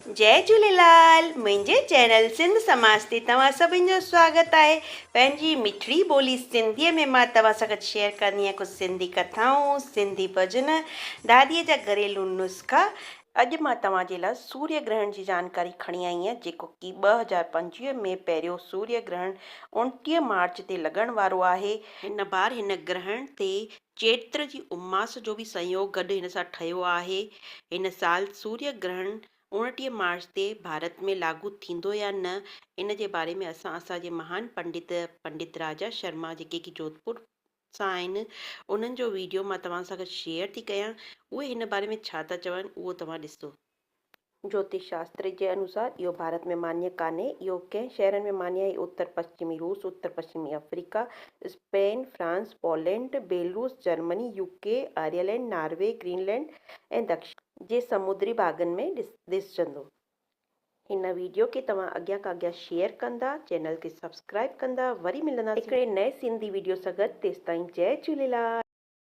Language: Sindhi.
جئي جهوليلال منهنجي چينل سنڌ سماج تي توهان سڀن جو سواگت آهي پنهنجي مٺڙي ٻولي سنڌي ۾ مان توهان سان گڏ شيئر ڪندي آهيان ڪجهه سنڌي ڪٿائون سنڌي ڀڄن دادي جا گهريلو نسخا. اڄ مان توهان جي لاء سوريه گرهڻ جي جانڪاري کڻي آئي آهيان جيڪو ڪي 2025 ۾ پهريون سوريه گرهڻ 29 مارچ تي لڳڻ وارو آهي. هن بار هن گرهڻ تي چيتر جي اماس جو به سنيوگ گڏ هن سان ٺهيو آهي. هن سال سوريه گرهڻ 29 مارچ تي ڀارت ۾ لاڳو ٿيندو يا نه ان جي باري ۾ اسان اسان جي مهان پنڊت پنڊت راجا شرما جيڪي ڪي جوڌپور سان آهن انهن جو ويڊيو مان توهان سان گڏ شيئر ٿي ڪيان اهي هن باري ۾ ڇا ٿا چون اهو توهان ڏسو. جوتش شاستر جي انوسار اهو ڀارت ۾ مانيه ڪانهي اهو ڪنهن شهرن ۾ مانيه آهي اتر پشچمي روس، Uttar پشچمي Africa, Spain, France, Poland, Belarus, Germany, U K, Ireland, Norway, Greenland ۽ دڪشڻ جي سمودري ڀاڳن ۾ ڏسجندو. هن ويڊيو کي توهان اڳيان کان اڳيان شيئر ڪندا چينل کي سبسڪرائب ڪندا وري ملنداسين هڪڙي نئين سنڌي ويڊيو سان گڏ تيستائين جئي جهوليلال.